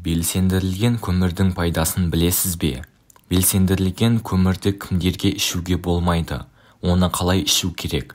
Белсендірілген көмірдің пайдасын білесіз бе? Белсендірілген көмірді кімдерге ішуге болмайды? Оны қалай ішу керек?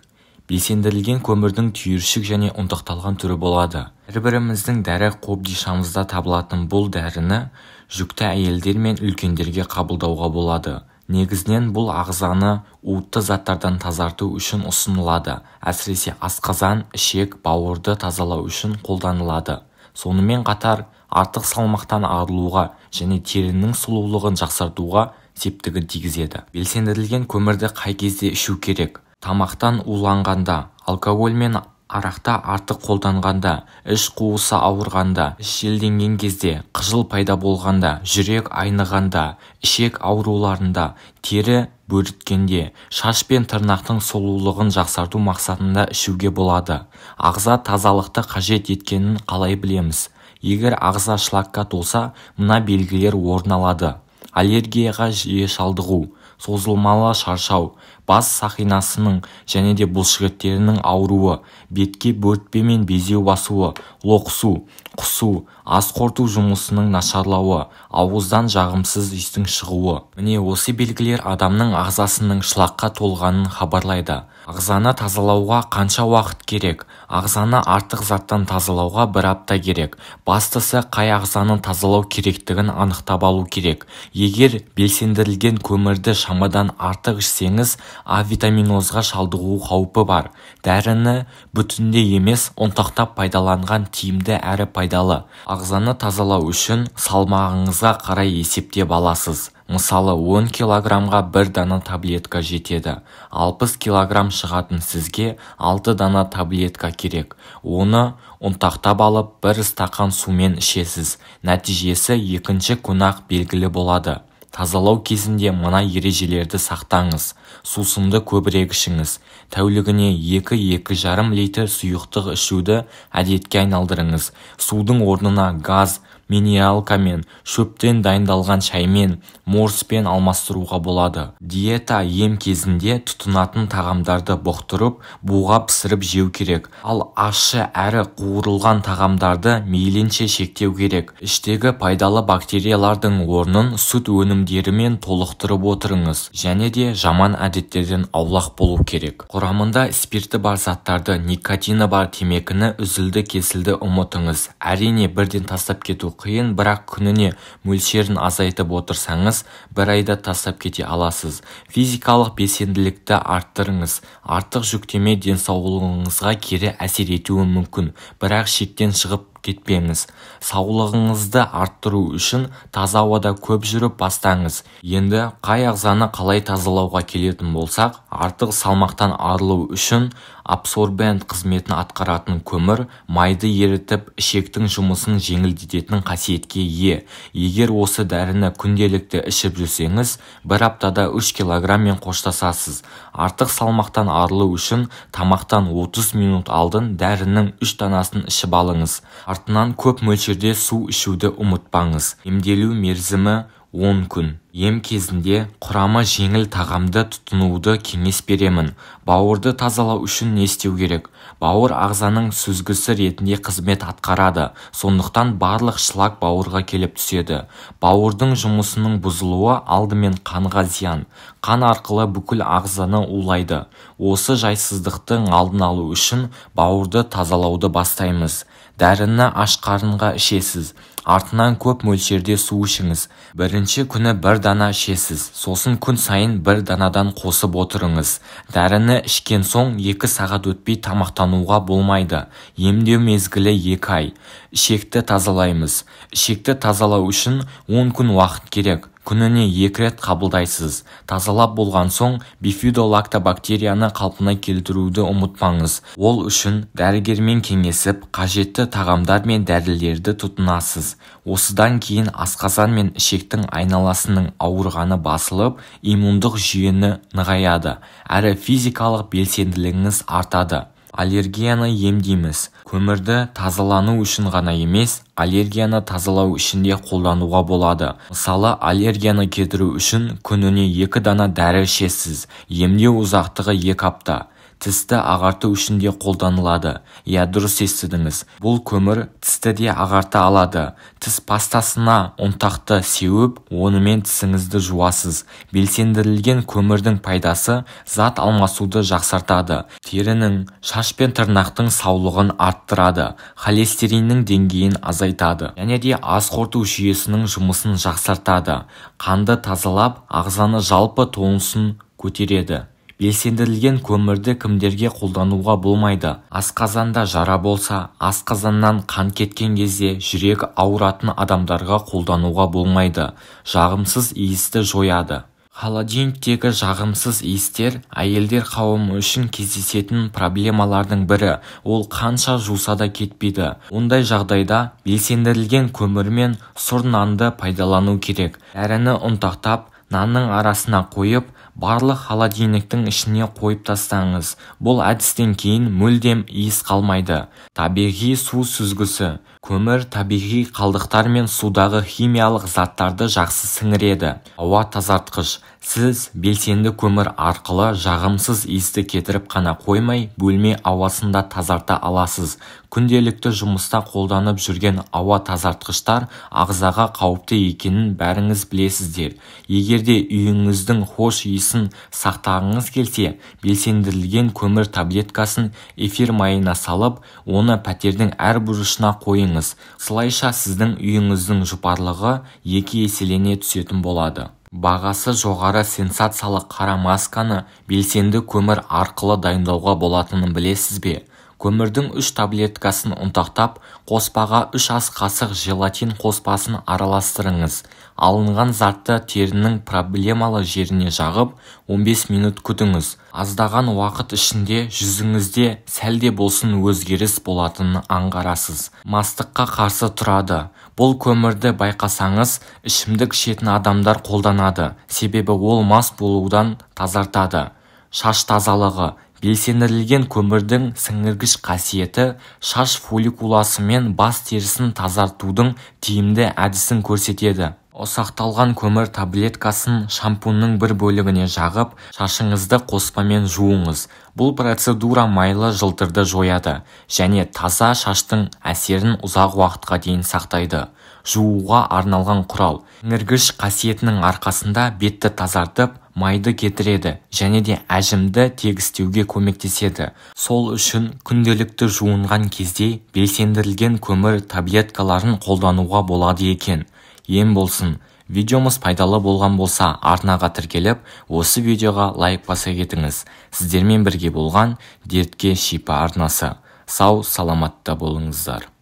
Белсендірілген көмірдің түйіршік және ұнтақталған түрі болады. Әрбіріміздің дәрі қобдишамызда табылатын бұл дәріні жүкті әйелдер мен үлкендерге қабылдауға болады. Негізінен бұл ағзаны уытты заттардан тазарту үшін ұсынылады. Әсіресе асқазан, ішек, бауырды тазалау үшін қолданылады. Сонымен қатар артық салмақтан арылуға және терінің сұлулығын жақсартуға септігін тигізеді. Белсендірілген көмірді қай кезде ішу керек? Тамақтан уланғанда, алкоголь мен арақта артық қолданғанда, іш қуысы ауырғанда, іш желденген кезде, қыжыл пайда болғанда, жүрек айнығанда, ішек ауруларында, тері бөріткенде, шаш пен тырнақтың сұлулығын жақсарту мақсатында ішуге болады. Ағза тазалықты қажет еткенін қалай білеміз? Егер ағза шлакқа толса, мына белгілер орын алады. Аллергияға жиі шалдығу, созылмалы шаршау, бас сақинасының және де бұлшықеттерінің ауруы, бетке бөртпе мен безеу басуы, лоқсу, құсу, ас қорыту жұмысының нашарлауы, ауыздан жағымсыз иістің шығуы. Міне осы белгілер адамның ағзасының шлакқа толғанын хабарлайды. Ағзаны тазалауға қанша уақыт керек? Ағзаны артық заттан тазалауға бір апта керек. Бастысы қай ағзаны тазалау керектігін анықтап алу керек. Егер белсендірілген көмірді шамадан артық ішсеңіз, авитаминозға шалдығу қаупі бар. Дәріні бүтіндей емес, ұнтақтап пайдаланған тиімді әрі пайдалы. Ағзаны тазалау үшін салмағыңызға қарай есептеп аласыз. Мысалы, 10 килограммға бір дана таблетка жетеді. 60 килограмм шығатын сізге 6 дана таблетка керек. Оны ұнтақтап алып, бір стақан сумен ішесіз. Нәтижесі екінші күн-ақ белгілі болады. Тазалау кезінде мына ережелерді сақтаңыз. Сусынды көбірек ішіңіз. Тәулігіне 2-2,5 литр сұйықтық ішуді әдетке айналдырыңыз. Судың орнына газ, минералкамен, шөптен дайындалған шаймен, морспен алмастыруға болады. Диета ем кезінде тұтынатын тағамдарды бұқтырып, буға пісіріп жеу керек. Ал ащы әрі қуырылған тағамдарды мейлінше шектеу керек. Іштегі пайдалы бактериялардың орнын сүт өнімдерімен толықтырып отырыңыз. Және де жаман әдеттерден аулақ болу керек. Құрамында спирті бар заттарды, никотині бар темекіні үзілді-кесілді ұмытыңыз. Әрине бірден тастап кету қиын, бірақ күніне мөлшерін азайтып отырсаңыз, бір айда тастап кете аласыз. Физикалық белсенділікті арттырыңыз. Артық жүктеме денсаулығыңызға кері әсер етуі мүмкін, бірақ шектен шығып кетпеңіз. Саулығыңызды арттыру үшін таза ауада көп жүріп бастаңыз. Енді қай ағзаны қалай тазалауға келетін болсақ, артық салмақтан арылу үшін абсорбент қызметін атқаратын көмір майды ерітіп, ішектің жұмысын жеңілдететін қасиетке ие. Егер осы дәріні күнделікті ішіп жүрсеңіз, бір аптада 3 килограмммен қоштасасыз. Артық салмақтан арылу үшін тамақтан 30 минут алдын дәрінің 3 данасын ішіп алыңыз. Артынан көп мөлшерде су ішуді ұмытпаңыз. Емделу мерзімі 10 күн. Ем кезінде құрамы жеңіл тағамды тұтынуды кеңес беремін. Бауырды тазалау үшін не істеу керек? Бауыр ағзаның сүзгісі ретінде қызмет атқарады. Сондықтан барлық шлак бауырға келіп түседі. Бауырдың жұмысының бұзылуы алдымен қанға зиян. Қан арқылы бүкіл ағзаны улайды. Осы жайсыздықтың алдын алу үшін бауырды тазалауды бастаймыз. Дәріні аш қарынға ішесіз. Артынан көп мөлшерде су ішіңіз. Бірінші күні бір дана ішесіз, сосын күн сайын бір данадан қосып отырыңыз. Дәріні ішкен соң 2 сағат өтпей тамақтануға болмайды. Емдеу мезгілі 2 ай. Ішекті тазалаймыз. Ішекті тазалау үшін 10 күн уақыт керек. Күніне 2 рет қабылдайсыз. Тазалап болған соң бифидолактобактерияны қалпына келтіруді ұмытпаңыз. Ол үшін дәрігермен кеңесіп, қажетті тағамдар мен дәрілерді тұтынасыз. Осыдан кейін асқазан мен ішектің айналасының ауырғаны басылып, иммундық жүйені нығаяды, әрі физикалық белсенділігіңіз артады. Аллергияны емдейміз. Көмірді тазалану үшін ғана емес, аллергияны тазалау үшін де қолдануға болады. Мысалы, аллергияны кетіру үшін күніне 2 дана дәрі ішесіз. Емдеу ұзақтығы 2 апта. Тісті ағарту үшін де қолданылады. Иә, дұрыс естідіңіз. Бұл көмір тісті де ағарта алады. Тіс пастасына ұнтақты сеуіп, онымен тісіңізді жуасыз. Белсендірілген көмірдің пайдасы зат алмасуды жақсартады. Терінің, шаш пен тырнақтың саулығын арттырады. Холестериннің деңгейін азайтады. Және де ас қорыту жүйесінің жұмысын жақсартады. Қанды тазалап, ағзаны жалпы тонусын көтереді. Белсендірілген көмірді кімдерге қолдануға болмайды? Асқазанда жара болса, асқазаннан қан кеткен кезде жүрегі ауыратын адамдарға қолдануға болмайды. Жағымсыз иісті жояды. Холодильниктегі жағымсыз иістер әйелдер қауымы үшін кездесетін проблемалардың бірі. Ол қанша жуса да кетпейді. Ондай жағдайда белсендірілген көмір мен сұр нанды пайдалану керек. Дәріні ұнтақтап, нанның арасына қойып, барлық холодильниктің ішіне қойып тастаңыз. Бұл әдістен кейін мүлдем иіс қалмайды. Табиғи су сүзгісі. Көмір табиғи қалдықтар мен судағы химиялық заттарды жақсы сіңіреді. Ауа тазартқыш. Сіз белсенді көмір арқылы жағымсыз иісті кетіріп қана қоймай, бөлме ауасын да тазарта аласыз. Күнделікті жұмыста қолданып жүрген ауа тазартқыштар ағзаға қауіпті екенін бәріңіз білесіздер. Егер де үйіңіздің хош иісін сақтағыңыз келсе, белсендірілген көмір таблеткасын эфир майына салып, оны пәтердің әр бұрышына қойыңыз. Осылайша сіздің үйіңіздің жұпарлығы екі еселене түсетін болады. Бағасы жоғары сенсациялық қара масканы белсенді көмір арқылы дайындауға болатынын білесіз бе? Көмірдің 3 таблеткасын ұнтақтап, қоспаға 3 ас қасық желатин қоспасын араластырыңыз. Алынған затты терінің проблемалы жеріне жағып, 15 минут күтіңіз. Аздаған уақыт ішінде жүзіңізде сәл де болсын өзгеріс болатынын аңғарасыз. Мастыққа қарсы тұрады. Бұл көмірді байқасаңыз, ішімдік ішетін адамдар қолданады, себебі ол мас болудан тазартады. Шаш тазалығы. Белсендірілген көмірдің сіңіргіш қасиеті шаш фолликуласы мен бас терісін тазартудың тиімді әдісін көрсетеді. Ұсақталған көмір таблеткасын шампунның бір бөлігіне жағып, шашыңызды қоспамен жуыңыз. Бұл процедура майлы жылтырды жояды және таза шаштың әсерін ұзақ уақытқа дейін сақтайды. Жууға арналған құрал. Сіңіргіш қасиетінің арқасында бетті тазартып, майды кетіреді және де әжімді тегістеуге көмектеседі. Сол үшін күнделікті жуынған кезде белсендірілген көмір таблеткаларын қолдануға болады екен. Ем болсын. Видеомыз пайдалы болған болса, арнаға тіркеліп, осы видеоға лайк баса кетіңіз. Сіздермен бірге болған Дертке Шипа арнасы. Сау, саламатта болыңыздар.